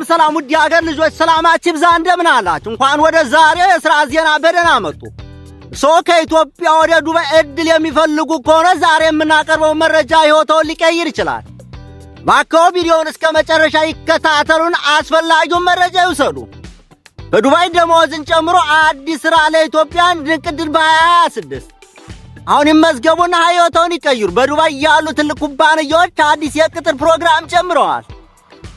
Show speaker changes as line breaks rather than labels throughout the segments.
ሰላም ውድ የአገር ልጆች፣ ሰላማችሁ ይብዛ። እንደምን አላችሁ? እንኳን ወደ ዛሬው የሥራ ዜና በደህና መጡ። እርስዎ ከኢትዮጵያ ወደ ዱባይ ዕድል የሚፈልጉ ከሆነ ዛሬ የምናቀርበው መረጃ ሕይወትዎን ሊቀይር ይችላል። እባክዎ ቪዲዮውን እስከ መጨረሻ ይከታተሉን፣ አስፈላጊውን መረጃ ይውሰዱ። በዱባይ ደመወዝን ጨምሮ አዲስ ሥራ ለኢትዮጵያን ድንቅ ዕድል በ2026። አሁን ይመዝገቡና ሕይወትዎን ይቀይሩ። በዱባይ ያሉ ትልቅ ኩባንያዎች አዲስ የቅጥር ፕሮግራም ጀምረዋል።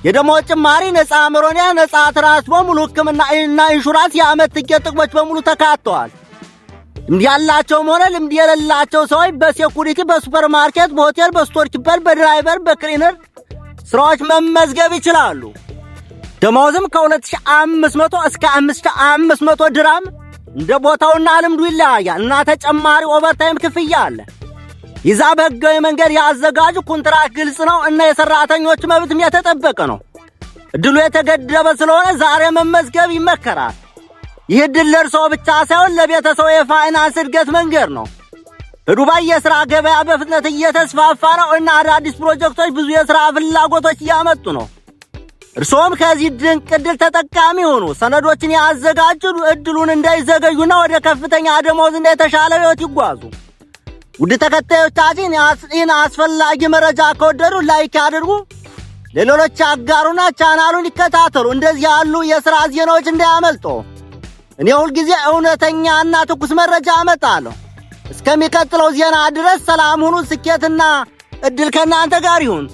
የደሞዝ ጭማሪ፣ ነፃ መኖሪያ፣ ነፃ ትራንስፖርት፣ ሙሉ ሕክምና እና ኢንሹራንስ፣ የዓመት ትኬት ጥቅሞች በሙሉ ተካተዋል። ልምድ ያላቸውም ሆነ ልምድ የሌላቸው ሰዎች በ security፣ በሱፐርማርኬት፣ በሆቴል፣ በ store keeper፣ በ driver፣ በ cleaner ስራዎች መመዝገብ ይችላሉ። ደመወዝም ከ2500 እስከ 5500 ድራም፣ እንደ ቦታውና ልምዱ ይለያያል፣ እና ተጨማሪ overtime ክፍያ አለ። ቪዛ በሕጋዊ መንገድ ያዘጋጁ፣ ኮንትራት ግልጽ ነው እና የሰራተኞች መብትም የተጠበቀ ነው። እድሉ የተገደበ ስለሆነ ዛሬ መመዝገብ ይመከራል። ይህ እድል ለእርስዎ ብቻ ሳይሆን ለቤተሰቡ የፋይናንስ እድገት መንገድ ነው። በዱባይ የሥራ ገበያ በፍጥነት እየተስፋፋ ነው እና አዳዲስ ፕሮጀክቶች ብዙ የሥራ ፍላጎቶች እያመጡ ነው። እርስዎም ከዚህ ድንቅ እድል ተጠቃሚ ይሁኑ። ሰነዶችን ያዘጋጁ፣ እድሉን እንዳይዘገዩና ወደ ከፍተኛ ደሞዝና የተሻለ ሕይወት ይጓዙ። ውድ ተከታዮቻችን፣ ይህን አስፈላጊ መረጃ ከወደዱ like ያድርጉ፣ ለሌሎች አጋሩና ቻናሉን ይከታተሉ። እንደዚህ ያሉ የሥራ ዜናዎች እንዳያመልጦ። እኔ ሁልጊዜ እውነተኛና ትኩስ መረጃ አመጣለሁ። እስከሚቀጥለው ዜና ድረስ ሰላም ሁኑ። ስኬትና እድል ከእናንተ ጋር ይሁን።